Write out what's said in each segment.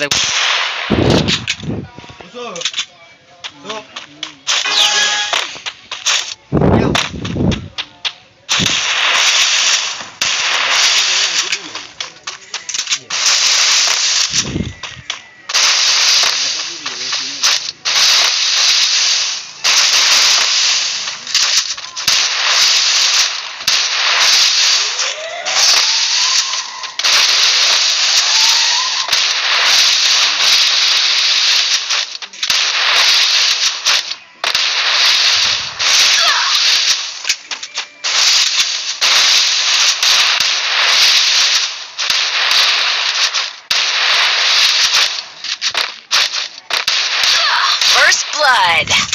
First blood. First blood.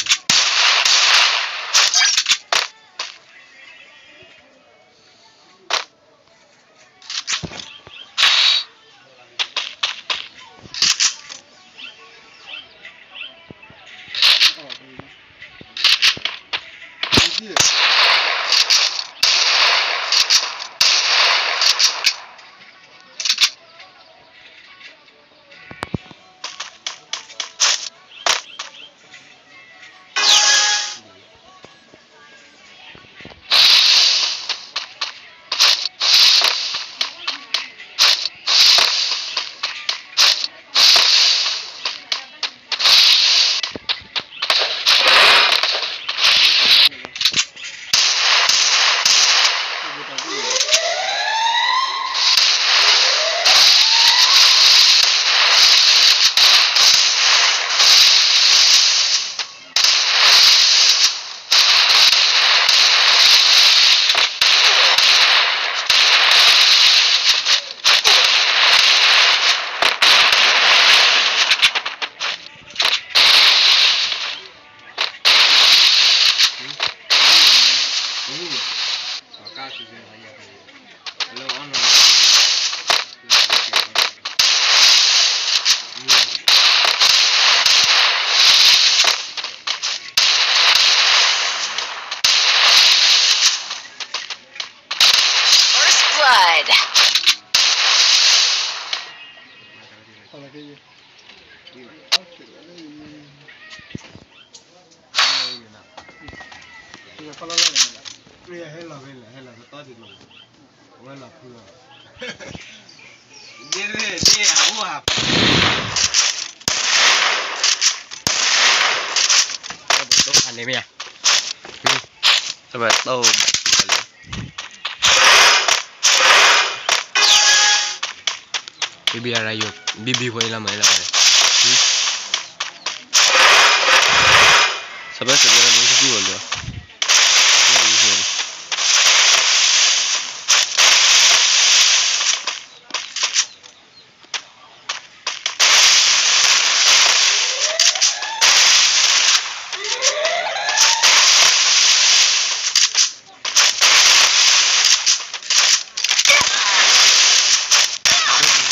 Bíbí ဖဲလၢမၤလၢပှၤန့ၣ် စပၢၢ်စပၢၢ်လၢမ့ၢ်ကတူၢ်အီၤလၢ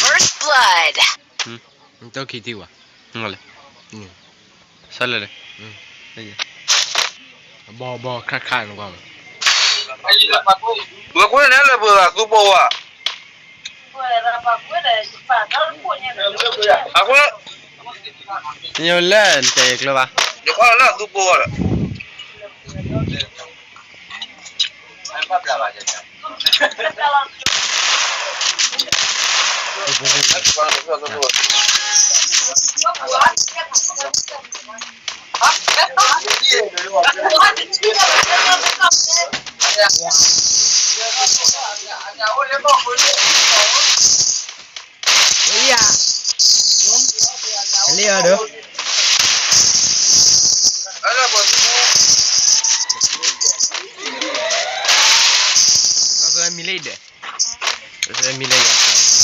First blood. တၢ်ခံထံၣ်ဝဲ လဲၣ် ဆၢလၢာ်လဲၣ် ဘီဘီခါခါနကွၢ်မး ဝဲကွၢ်န့ၣ်လၢပှၤသူပိာ်ဝဲ အဃိ ညိလၢနတဲယကျိဘၣ် ယခွါလၢသူပိာ်ဝဲဒီး လံဧါ လံဧါဒီး မံၤလၢအံၤဒီး မံၤလၢအံၤ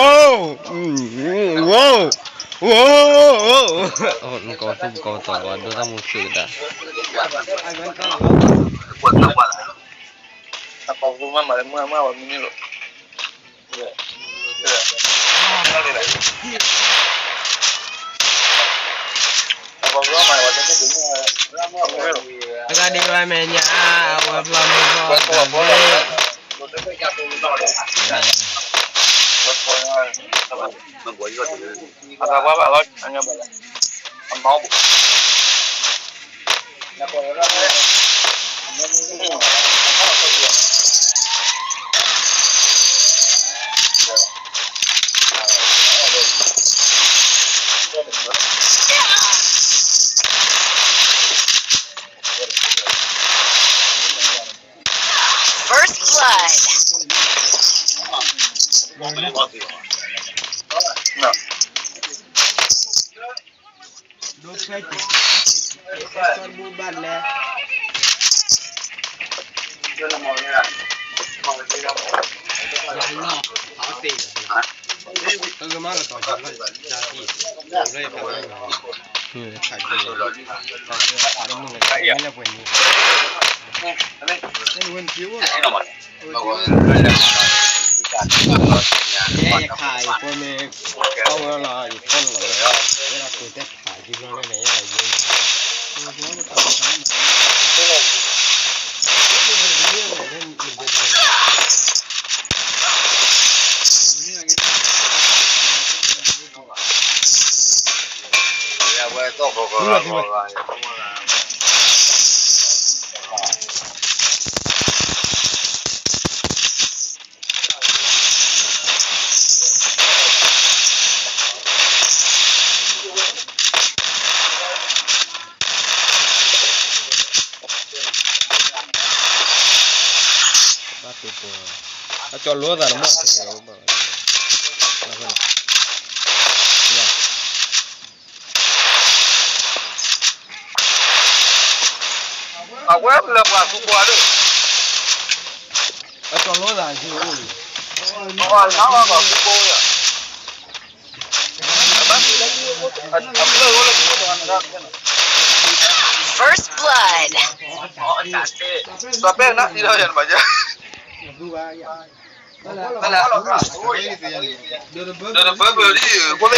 ဝိ, ဝိ, ဝိ, နကီၢ်သူၣ်ပကီၢ်ပသီၣ်ဝဲဒိၣ်တၢ်မူခံကတၢၢ်, အဂၤဒံးဝဲမဲာ်ညါ, အဝဲပျီမုၢ်ဂီၢ်တၢ်န့ၣ်, အဂၤဘၣ်ဘၣ်လီၤ, အမၤအိၣ်ဘၣ် First blood. ဒိၣ်ဖဲက့ၤ, ကဲစီတဘိဘၣ်လဲၣ်. ယခါအံၤဖိမ့ၢ် အဝဲလီၤ ယဖိလီၤ, ယဲဒၣ်ကိးတဲဖးယံၤဘျီန့ၣ် ယဲဒၣ်ယဲ ဘၣ်သ့ၣ်ပှၤ, အကၠီလိသးတမ့ၢ်, အဝဲပျဲပှၤသူပှၤဒီး အကၠီလိသးဟံၣ်အိၣ်လံ, အပျဲၢ်အိၣ်လၢ First blood. ပှၤပဲနၤသံဒီးယၤနဘၣ်ယၤ, ဒီးနဘၢဘၢဒ် ဖိသ့ၣ်ကီးဒ်ဒီး ပှၤ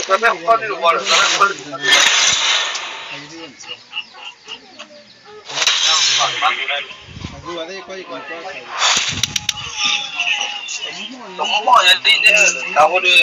ပဲနၤသံဒီး ပှၤပဲနၤသံဒီး တမီၢ်ယၤဒ်န့ၣ် တၢ်အိၣ်ဒီး